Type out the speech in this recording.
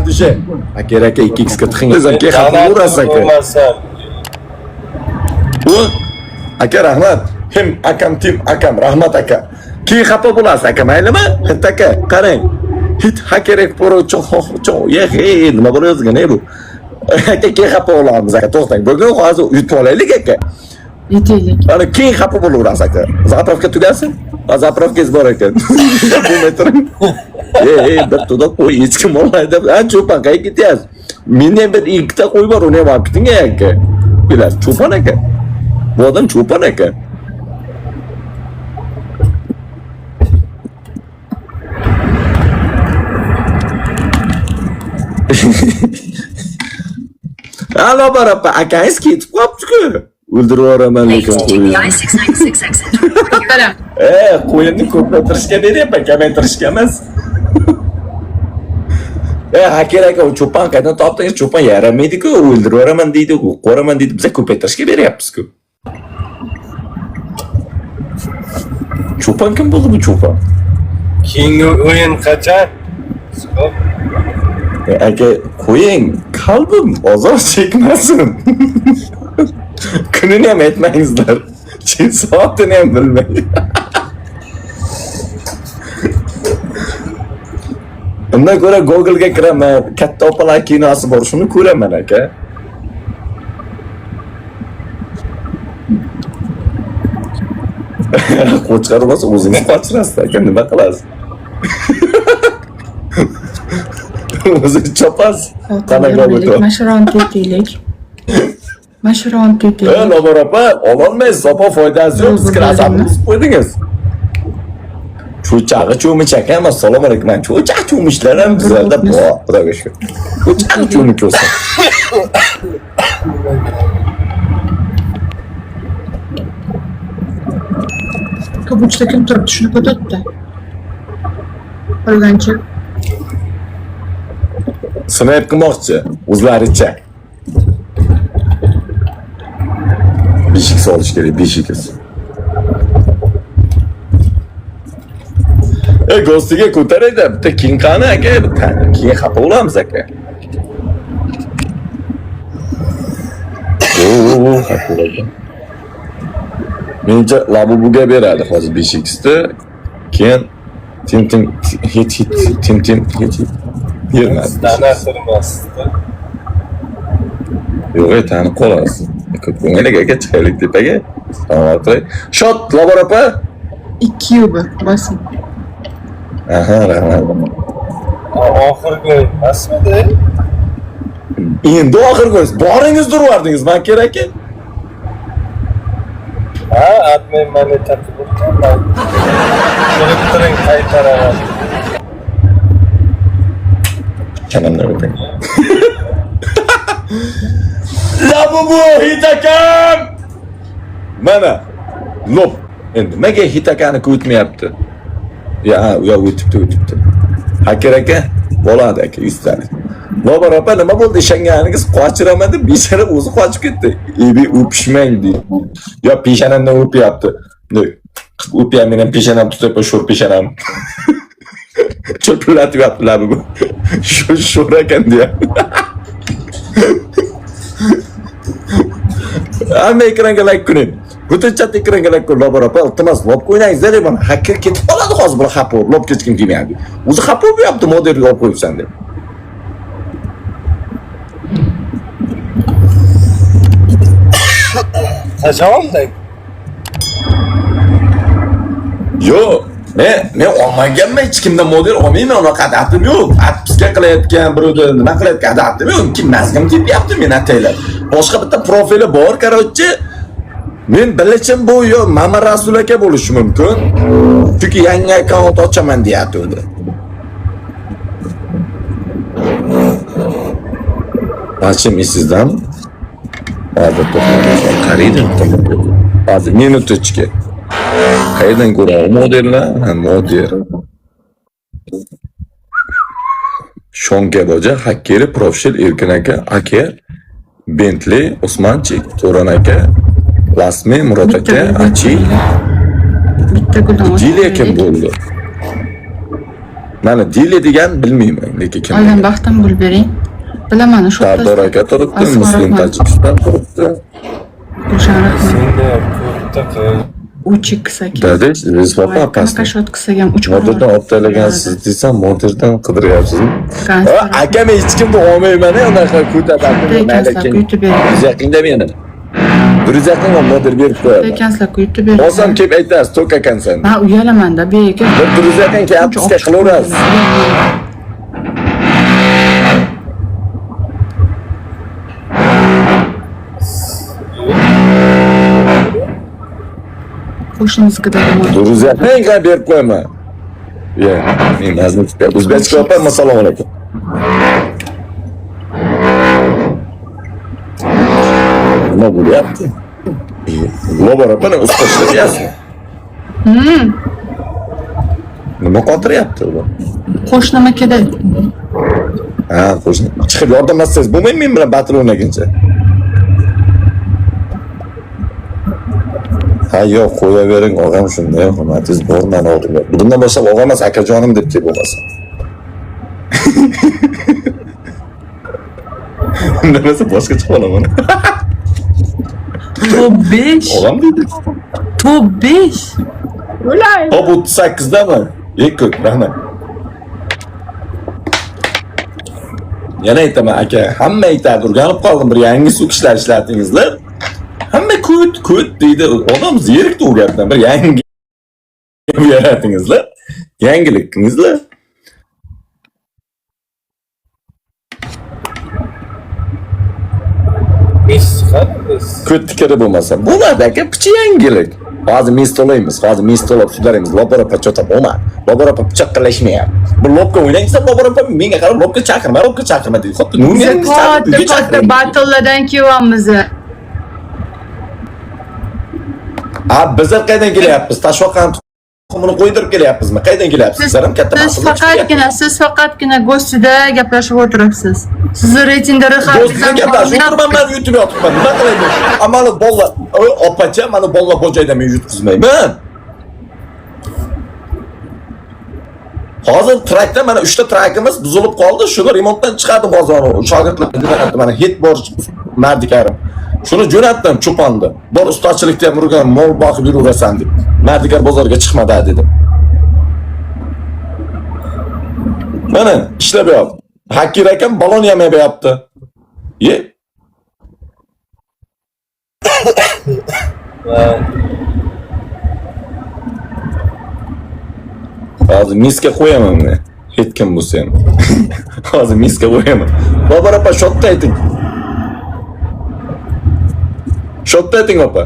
Adushe. Aka aka 2x ga tiqing. Aka xafa bo'laverasiz aka. U aka rahmat. Him akam tim akam rahmat aka. Keyin xafa bo'lasiz aka, maylimi? Hit aka, qarang. Hit hakerek poro cho cho ye he nima bo'layotgan bu? Aka keyin xafa bo'lamiz aka, to'xtang. Bugun hozir yutib olaylik aka. Yetaylik. Ana keyin xafa bo'laverasiz aka. Zapravka tugasin. Ha, zapravkangiz bor ekan. Bo'lmay turing. Ey, ey, bir to'da qo'y, hech kim olmaydi. Ha, cho'pon qayerga ketyapsiz? Menda ham bir ikkita qo'y bor, uni ham olib keting aka. Bilasiz, cho'pon aka. Bu odam cho'pon aka. Alo opa, akangiz ketib qolibdi-ku. O'ldirib yuboraman lekin qo'yni. GPI 696 exit. Qara. Qo'yimni ko'paytirishga beryapman, kamaytirishga emas. Haker aka, u cho'pon qayerdan topdingiz? Cho'pon yaramaydi-ku, o'ldirib yuboraman deydi, o'q yuboraman deydi. Biza ko'paytirishga beryapmiz-ku. Cho'pon kim bo'ldi bu cho'pon? Keyingi o'yin qachon? Aka, qo'ying, qalbim ozor chekmasin. Kunini ham aytmangizlar. Soatini ham bilmay. Undan ko'ra Google'ga kiraman, katta opalar kinosi bor, shuni ko'raman aka. Qo'chqor bo'lsa o'zingiz qochirasiz aka, nima qilasiz? O'zingiz chopasiz. Qanaqa o'tib? Mashron tetaylik. Mashron tetaylik. Lobor opa, ololmaysiz, opa foydasi yo'q, siz kirasabni buzib qo'ydingiz. Cho'chag'i cho'mich ekan, assalomu alaykum. Man cho'chaq cho'michlar ham bizlarda bor, xudoga shukur. Cho'chaq cho'mich bo'lsin. Ko'pincha kim turibdi, shuni ko'taribdi. Qolgancha. Sinayib qilmoqchi, o'zlaricha. 5x olish kerak, 5x. Gostiga ko'tarayda, bitta keyin qani aka, bitta keyin xafa bo'lamiz aka. Oo, xafa bo'ladi. Menimcha Labubuga beradi hozir 5x ni. Keyin tim tim hit hit tim tim hit hit bermadi. Dana turmasdi. Yo'q, tanib qolasiz. Ko'p ko'ngilga aka chiqaylik tepaga. Salom qilaylik. Shot Labor opa. 2 yubi bosing. Aha, rahmat. Oxirgi o'yin emasmidi? Endi oxirgi o'yin. Boringiz durvardingiz, man kerak aka. Ha, admin mani taqib o'tgan. Ko'rib turing, qaytaraman. Kanamdan o'ping. Labubu hitakam! Mana lop. Endi nimaga hitakani o'tmayapti? Ya, ha, u yoq o'tibdi, o'tibdi. Haker aka bo'ladi aka, yuztalik. Bobur opa nima bo'ldi? Ishonganingiz qochiraman deb bechora o'zi qochib ketdi. Ebi o'pishmang deydi. Yo peshonamdan o'pyapti. O'pyapman, men ham peshonam tutyapman, sho'r peshonam. Cho'pillatib yotdilar bu. Shu sho'r ekan deyapti. Hamma ekranga like qo'ying. Butun chat ekranga like qo'ying. Bobur opa, iltimos, lop qo'yingiz deyman. Hacker ketib qoladi hozir bir xafa bo'lib, lop hech kim kelmayapti. O'zi xafa bo'lyapti, model olib qo'yibsan deb. Qachon oldik? Yo'q, men olmaganman, hech kimdan model olmayman, unaqa odatim yo'q. Atpiska qilayotgan birovda nima qilayotgan odatim yo'q. Kim mazgim tepyapti men ataylab. Boshqa bitta profili bor, короче. Men bilishim bu yo Mama Rasul aka bo'lishi mumkin. Chunki yangi akkaunt ochaman deyapti. Barcham esingizdan hozir to'xtab qaraydi. Hozir minutочка. Qayerdan ko'raman modellar? Ha, model. Shonka boja, Hakkeri, Profshel, Erkin aka, Aker, Bentley, Osmanchik, To'ran aka, Lasmi, Murod aka, Achi, Bitta guldan Diliya kim bo'ldi? Mana Dili degan bilmayman, lekin kim. Olgan baxtim gul bering. Bilaman, shu Sardor aka turibdi, Muslim Tojikiston turibdi. Gulshan rahmat. Senda ko'pda qil. 3 2 8. Dada, Rizvo Qanaqa opasini. shot qilsak ham 3 Motordan olib tashlagansiz desam, motordan qidiryapsizmi? Aka, men hech kimni olmayman, unaqa ko'taradi. Ekansizlar, kuytib bering. Yuz yaqinda meni. Bir yuz yaqinga motor berib qo'yaman. Ekansizlar, kuytib bering. Olsam kelib aytasiz, to'k ekansan. Men uyalamanda, beka. Bir yuz yaqin kelib abdiska qilaverasiz. Qo'shnimiznikida Bir yuz yaqinga berib qo'yaman. Ya, men mazmun tutyapti. O'zbekcha opa, assalomu alaykum. Nima bo'lyapti? Lobor opa, usta ishlatyapsiz. Nima qotiryapti u? Qo'shnimnikida. Ha, qo'shni. Chiqib yordamlashsangiz bo'lmaymi men bilan battle o'ynaguncha? Ha, yo'q, qo'yavering, og'am shunday hurmatingiz bor mani oldimda. Bundan boshlab og'am emas, akajonim deb kelib bo'lmasa. Nimasi boshqa chiqib olaman. Top 5. Og'am deydi. Top 5. O'lay. Top 38 dami? Ey ko'p, rahmat. Yana aytaman aka, hamma aytadi, o'rganib qoldim, bir yangi so'kishlar ishlatingizlar. Hamma ko't, ko't deydi. Odam zerikdi u gapdan. Bir yangi yaratingizlar. Yangilik qilingizlar. Messi qani Messi? Ko't fikri bo'lmasa bo'ladi aka, picha yangilik. Hozir mes to'laymiz, hozir mes to'lab sudaramiz. Lobor opa chota bo'lmadi. Lobor opa pichoqqilashmayapti. Bir lobka o'ynang desa, Lobor opa menga qarab lobka chaqirma, lobka chaqirma deydi. Xuddi nomeringizni chaqirib, Katta uyga katta chaqiring. battlelardan kelyapmiz. A, bizlar qayerdan kelyapmiz? Toshboqani tuxumini qo'ydirib kelyapmizmi? Qayerdan kelyapsiz? Sizlar ham katta Siz mas'ullik faqatgina, siz faqatgina gostida gaplashib o'tiribsiz. Sizni reytingda Do'stga gaplashib o'tirman, man yutib yotibman. Nima qilay men? A, mani bolalar, oy, opacha, mani bolalar bo'jayda men yutqizmayman. Hozir trakda mana 3 ta trakimiz buzilib qoldi. Shuni remontdan chiqardim hozir uni. Shogirdlar jo'natdi mana hit bor mardikarim. Shuni jo'natdim cho'ponni. Bor ustachilikda ham urgan, mol boqib yuraversan deb. Mardikar bozorga chiqmadi dedim. Mana ishlab yotdi. Hakir akam balon yamay beryapti. Ye. Ha, Hozir miska qo'yaman men. Hech kim bo'lsa ham. Hozir miska qo'yaman. Bobur opa, shotda ayting. Shotda ayting opa.